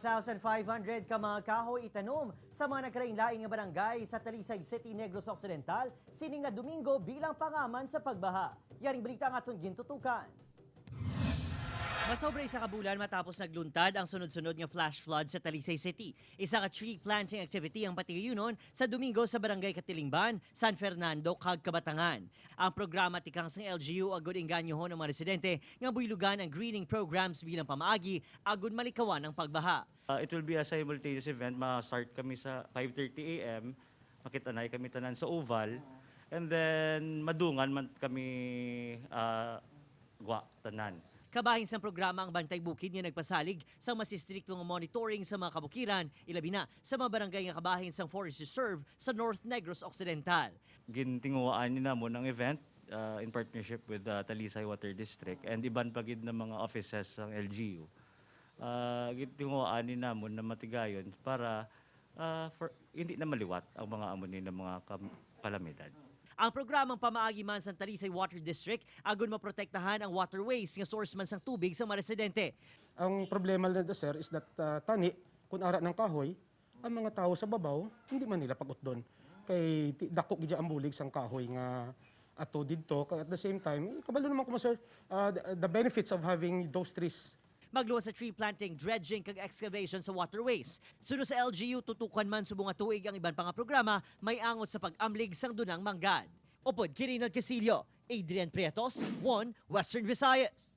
1,500 ka mga kahoy itanom sa mga nagkalain-lain nga barangay sa Talisay City, Negros Occidental, sini nga Domingo bilang pangaman sa pagbaha. Yaring balita nga aton gintutukan. Masobra 1 ka bulan matapos nagluntad ang sunod-sunod nga flash flood sa Talisay City. Isa ka tree planting activity ang patigayunon sa Domingo sa Barangay Katilingban, San Fernando, kag Kabatangan. Ang programa tikang sang LGU agud engganyohon ang mga residente nga buylugan ang greening programs bilang pamaagi agud malikawan ang pagbaha. It will be a simultaneous event. Ma-start kami sa 5:30 a.m. Makitanay kami tanan sa Oval. And then madungan man kami gwa tanan. Kabahin sa programa ang Bantay Bukid nga nagpasalig sa mas istrikto nga monitoring sa mga kabukiran, ilabi na sa mga barangay nga kabahin sa Forest Reserve sa North Negros Occidental. Gintinguhaan ni namon ang event in partnership with the Talisay Water District and iban pa gid na mga offices ng LGU. Gintinguhaan ni namon na matigayon para for, hindi na maliwat ang mga amo ni na mga kalamidad. Ang programang pamaagi man sa Talisay Water District agud maprotektahan ang waterways nga source man sang tubig sa mga residente. Ang problema na sir is that tani kung ara ng kahoy, ang mga tao sa babaw hindi man nila pag-utdon. Kay dako gid ang bulig sang kahoy nga ato didto. Kag at the same time, eh, kabalo naman ko mo, sir, the benefits of having those trees. Magluwas sa tree planting, dredging kag excavation sa waterways. Suno sa LGU, tutukan man subong nga tuig ang iban pa nga programa may angot sa pag-amlig sang dunang manggad. Upod Kirinal Casillo, Adrian Prietos, 1 Western Visayas.